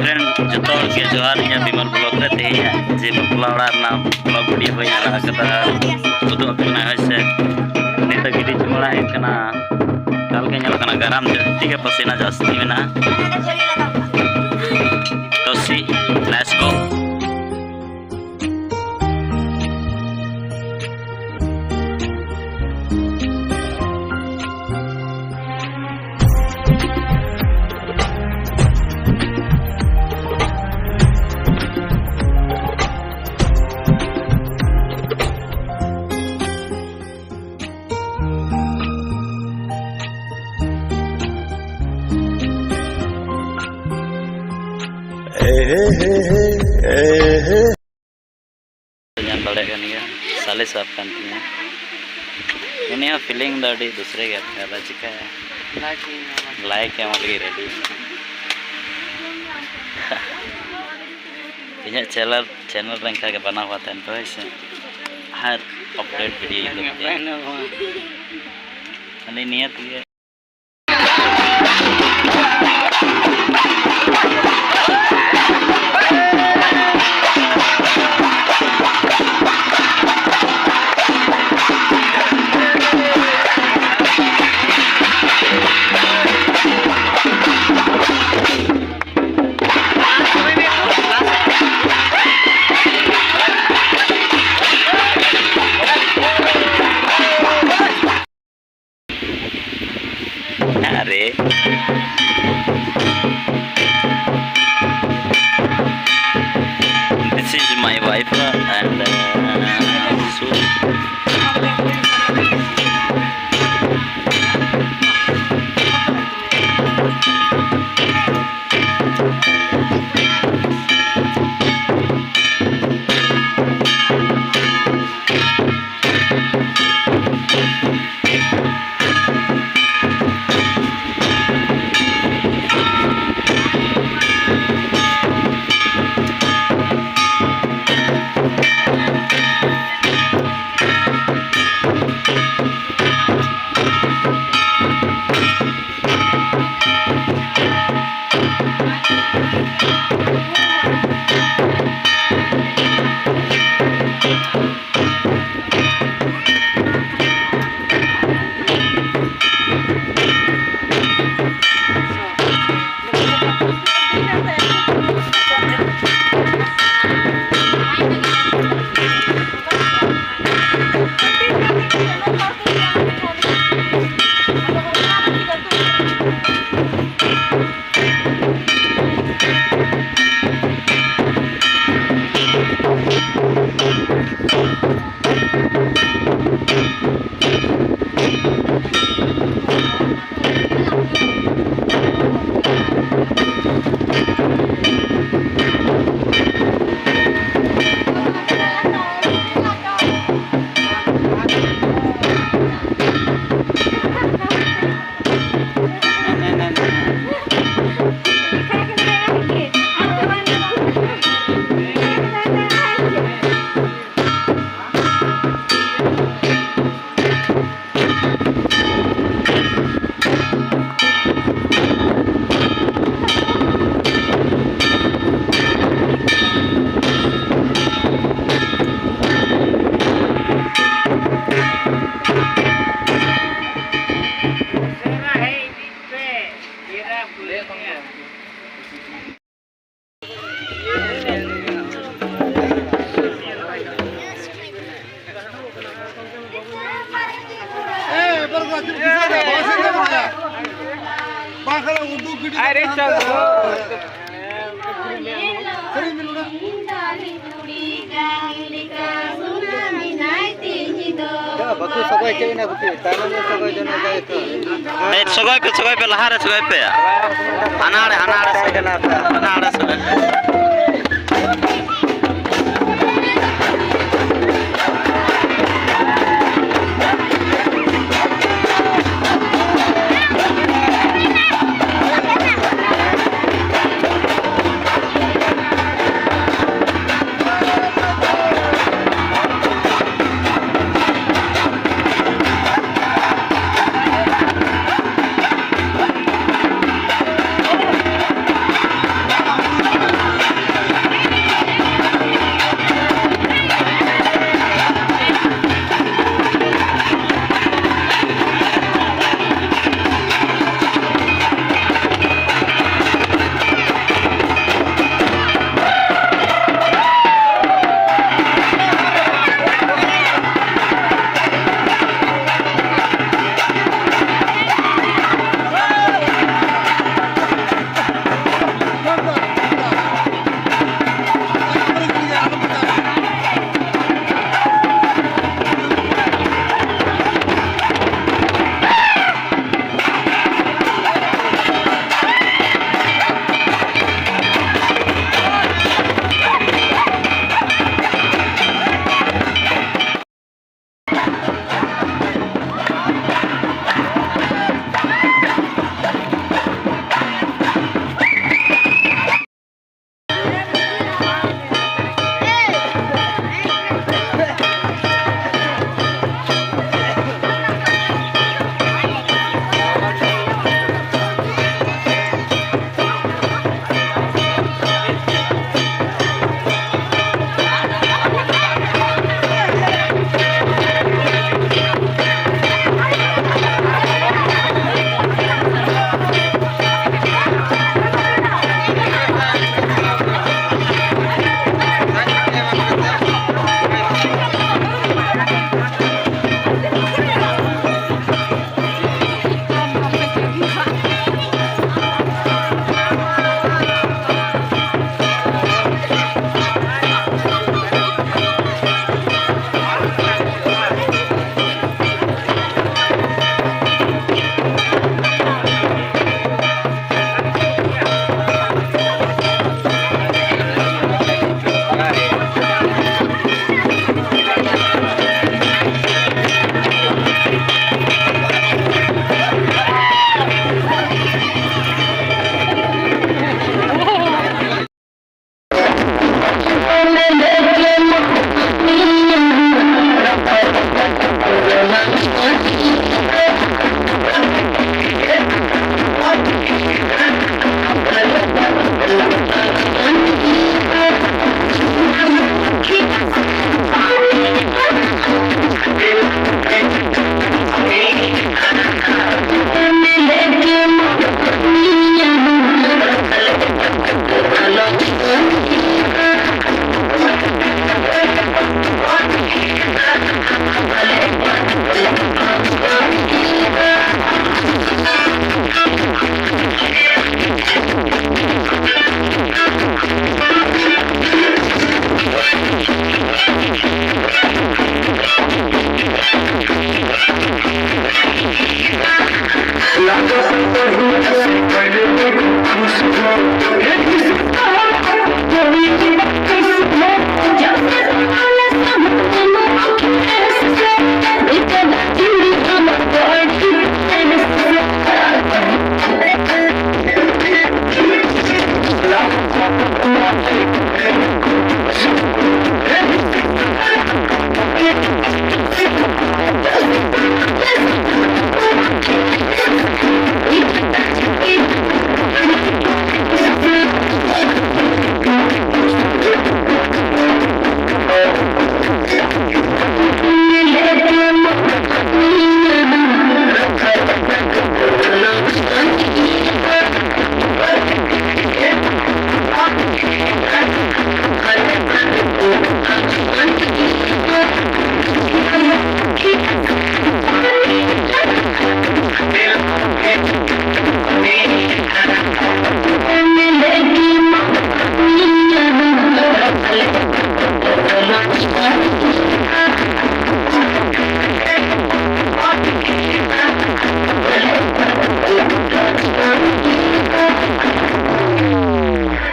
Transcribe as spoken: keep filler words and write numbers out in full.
ᱨᱮᱱ ᱡᱚᱛᱚ ᱦᱚᱲ ᱜᱮ ᱡᱚᱦᱟᱨ, ᱤᱧᱟᱹᱜ ᱵᱤᱢᱚᱞ ᱵᱞᱚᱜ ᱨᱮ ᱛᱮᱦᱮᱧᱟᱜ ᱡᱮ ᱵᱟᱯᱞᱟ ᱚᱲᱟᱜ ᱨᱮᱱᱟᱜ ᱵᱞᱚᱜ ᱵᱷᱤᱰᱤᱭᱳ ᱵᱟᱹᱧ ᱟᱲᱟᱜ ᱟᱠᱟᱫᱟ, ᱩᱫᱩᱜ ᱟᱯᱮ ᱠᱟᱱᱟ, ᱦᱳᱭ ᱥᱮ᱾ ᱱᱤᱛᱚᱜ ᱜᱤᱰᱤ ᱪᱩᱢᱟᱹᱲᱟ ᱦᱩᱭᱩᱜ ᱠᱟᱱᱟ, ᱮᱠᱟᱞ ᱜᱮ ᱧᱮᱞᱚᱜ ᱠᱟᱱᱟ ᱜᱟᱨᱟᱢ ᱡᱟᱹᱥᱛᱤ ᱜᱮ ᱯᱟᱥᱮᱱᱟ ᱡᱟᱹᱥᱛᱤ ᱢᱮᱱᱟᱜᱼᱟ᱾ ᱛᱚ ᱥᱤ, let's go᱾ ᱧᱮᱞ ᱫᱟᱲᱮᱭᱟᱜ ᱠᱟᱱ ᱜᱮᱭᱟ, ᱥᱟᱞᱮ ᱥᱟᱵ ᱠᱟᱱ ᱛᱤᱧᱟ᱾ ᱩᱱᱤᱭᱟᱜ ᱯᱷᱤᱞᱤᱝ ᱫᱚ ᱟᱹᱰᱤ ᱫᱩᱥᱨᱟᱹ ᱜᱮ ᱟᱴᱠᱟᱨ ᱫᱟ, ᱪᱤᱠᱟᱹᱭᱟ? ᱞᱟᱭᱤᱠ ᱮᱢ ᱞᱟᱹᱜᱤᱫ ᱨᱮᱰᱤ᱾ ᱤᱧᱟᱹᱜ ᱪᱮᱱᱮᱞ, ᱪᱮᱱᱮᱞ ᱨᱮ ᱮᱱᱠᱟ ᱜᱮ ᱵᱮᱱᱟᱣ ᱠᱟᱛᱮ ᱱᱤᱛᱚᱜ, ᱦᱳᱭ ᱥᱮ, ᱟᱨ ᱟᱯᱰᱮᱴ ᱵᱷᱤᱰᱤᱭᱳ ᱤᱧ ᱩᱰᱩᱠ ᱠᱮᱭᱟ᱾ ᱠᱷᱟᱹᱞᱤ ᱱᱤᱭᱟᱹ ᱛᱮᱜᱮ᱾ ᱟᱨᱮ᱾ This is my wife, uh, and, uh, so ᱟᱨᱮ ᱪᱚᱞᱚ᱾ ᱵᱟᱠᱚ ᱥᱚᱜᱚᱭ ᱦᱚᱪᱚᱭᱮᱱᱟ, ᱵᱟᱠᱚ ᱛᱟᱭᱱᱚᱢ ᱨᱮ ᱥᱚᱜᱚᱭ ᱡᱚᱱᱚᱜ ᱫᱚ ᱛᱚ᱾ ᱮᱭ, ᱥᱚᱜᱚᱭ ᱯᱮ, ᱥᱚᱜᱚᱭ ᱯᱮ, ᱞᱟᱦᱟ ᱨᱮ ᱥᱚᱜᱚᱭ ᱯᱮ᱾ ᱦᱟᱱᱟ ᱟᱲᱮ, ᱦᱟᱱᱟ ᱟᱲᱮ ᱥᱚᱜᱚᱭ ᱯᱮ᱾ ᱦᱟᱱᱟ ᱟᱲᱮ ᱥᱚᱜᱚᱭ ᱯᱮ᱾